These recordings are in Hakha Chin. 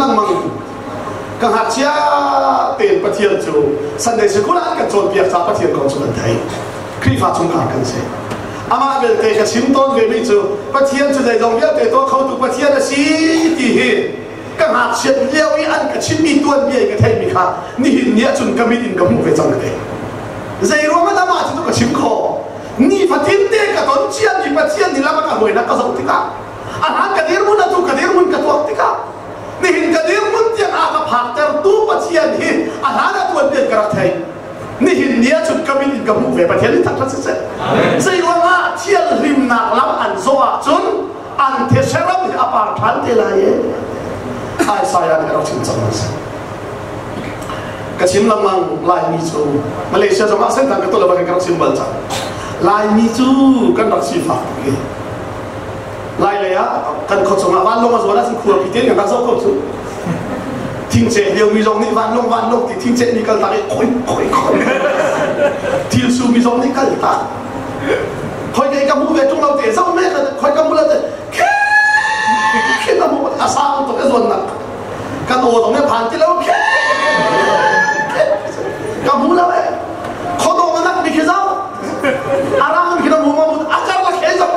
lengmang. Ka ngakchia tein Pathian cu Sunday School ah an kan cawnpiak caah Pathian kong cu kan theih. Khrihfa chungkhar kan si. Amah belte ka chim tawn vemi cu Pathian cu zeizong vialte tuah khotu Pathian a si ti hi ka ngakchiat lio i an ka chimmi tuanbia i ka theihmi kha nihin ni ahcun ka mit in ka hmuh ve cang ka ti. Zei ruang ah dah mah cu ka chim khawh? Nifatin te ka ton ciami Pathian nih lam a ka hruainak ka zoh tikah a hlan ka dirhmun atu ka dirhmun ka tuak tikah nihin ka dirhmun tiang a ka phaktertu Pathian hi a hlan ah tuanbia ka rak theih. Nihin ni ahcun ka mit in ka hmuh ve. Pathian nih thangṭhat siseh. Zei ruangah thianhlimnak lam an zawh ahcun an theseram hi a par ṭhan te lai e. Isaiah nih a rak chim cang a si. Ka chim lengmang. Laimi cu Malaysia zongah sentang ka tuah lo ka rak chim bal cang. Laimi cu kan rak sifak tuk i Lai lei ah kan khua chungah vanlawng a zuan ahcun khua pi tein kan rak zoh ko cu. Thingceh lio mi zong nih vanlawng vanlawng ti thingceh mi kal tak i khoi khoi khoi thil su mi zong nih kal tak khoi kai ka mu ve tung lo te zo me khoi ka mu lo te khin a mu a sang tuk a zuan nak kan aw zong ne phan ti lo khe ka mu lo e khodong anak mi khi zau arang khi na mu ma mu akar la khe zau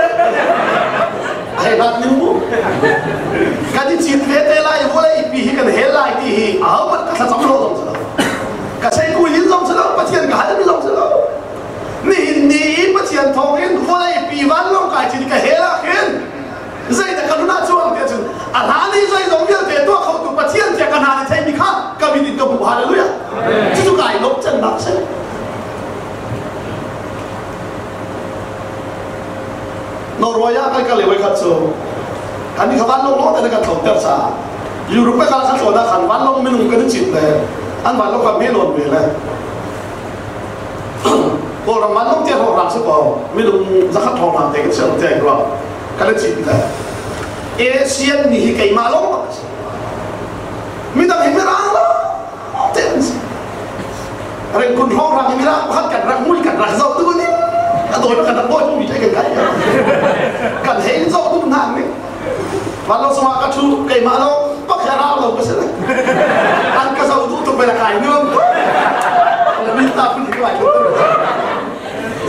ai rat ning mu kan i cit ve te lai vawlei pi hi kan hel lai ti hi aho mat ka thlacam lo zong si lo ka sei ku hin zong si lo Pathian ka hal mi zong si lo nihin ni i Pathian thawng in vawlei pi vanlawng kai cin ka hel ah khin zeidah ka nun ah chuang ti ahcun a hlan i zeizong vialte tuah khotu Pathian tiah ka hna nih theimi kha ka min in ka hmuh. Hallelujah. Cucu kai lawm cannak si. Norway ah kan kal i voikhat cu kan kha vanlawng lawng te kan tlawmter caah Europe ka kal kha tlawn ah khan vanlawng minung kan i cit le an vanlawng kha me nawn ve le Kawlram vanlawng te hrawng si ko minung 100 hrawng te kan si te ruang kan i cit le Asian mi hi keimah lawng bak si midang hi mirang lo te an si rengkun hrawng rang hi mirang pakhat kan rak mui kan rak zoh tu ni a dawi kan rak dawi mi kan kai kan hei zoh tu hna ni vanlawng sungah ka thu keimah lo pakhat rau lo ka si le an ka zoh duh tuk ve la kai nuam min ta phun hi kai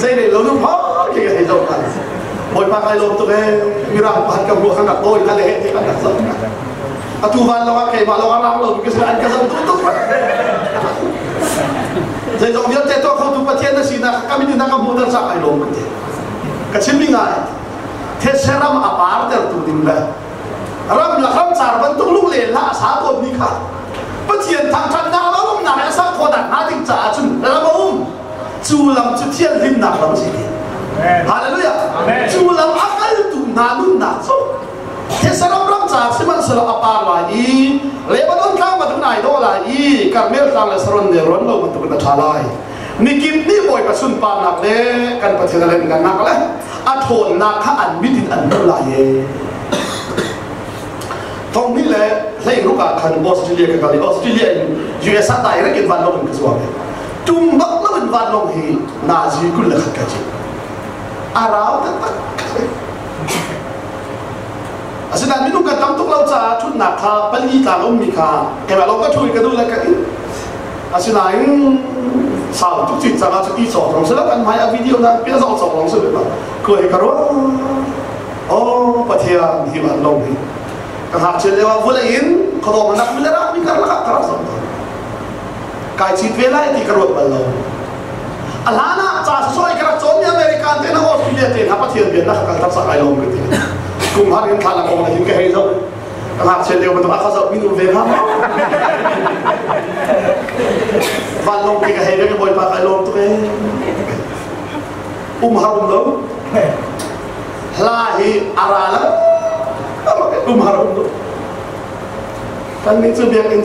zei le lo nu pho ke ka hei zoh kan Bawipa kai lawm tuk ee mirang pakhat ka hmuh kan rak dawi ka le he te kan rak zoh atu van lawng ah keimah lawng ah rang lo ka si an ka zoh duh tuk zeizong vialte tuah khotu Pathian na sinak ka min in na ka hmuhter cak ai lawm ka ti. Ka chim mi ngai thetse ram a par tertu ding le ram la ram car bantuk lunglen hla a sa tawn mi kha Pathian thangthatnak le umnak a sak khawh nak hnga ding caah cun lam a um. Cu lam cu thianhlimnak lam a si. Hallelujah. Cu lam a kaltu hna nunnak cu Thessalon ram caah sihmanhsehlaw a par lai i Lebanon tlang bantukin ai dawh lai i Karmel tlang le Saron nelrawn lo bantukin a ṭha lai. Mikip nih Bawipa sunparnak le kan Pathian a lianhngannak le a ṭhawnnak kha an mit in an hmuh lai e. Thong hnih le 16 ah khan Australia ka kal i Australia in US ah direct in vanlawng in ka zuang i tum bak lo in vanlawng hi nazi 21 ka cit. A rau taktak. Asinain minung kan tam tuk lo caah ṭhutnak kha pali tlang ummi kha keimah lawng ka ṭhu i ka duh le ka in. Asinain sau tuk cin cang ah cu ti cawk lawng si lo kan hmai a video na pia zong cawk lawng si lo kuai ka ruah. Oh Pathian, hi van lawng hi ka ngakchia lio ah vulei in khuadawm anak mi le rak mi karlak ah ka rak zong tawn. Kai cit ve lai ti ka ruat bal lo. A hlan ah ca sawsawh i ka rak cawnmi American te hna Australia te hna Pathian bia na ka kal tak ai lawm ka ti. Kum har in thla la kong hin ka hei zoh. Ka ngakchia lio bantuk a ka zoh mi nu ve hnga maw? Vanlawng ke ka hei ve ka bawipa kai lawm tuk ee. Um har um lo. Hla hi a ra lo. Um har um lo. Kan nih cu biakinn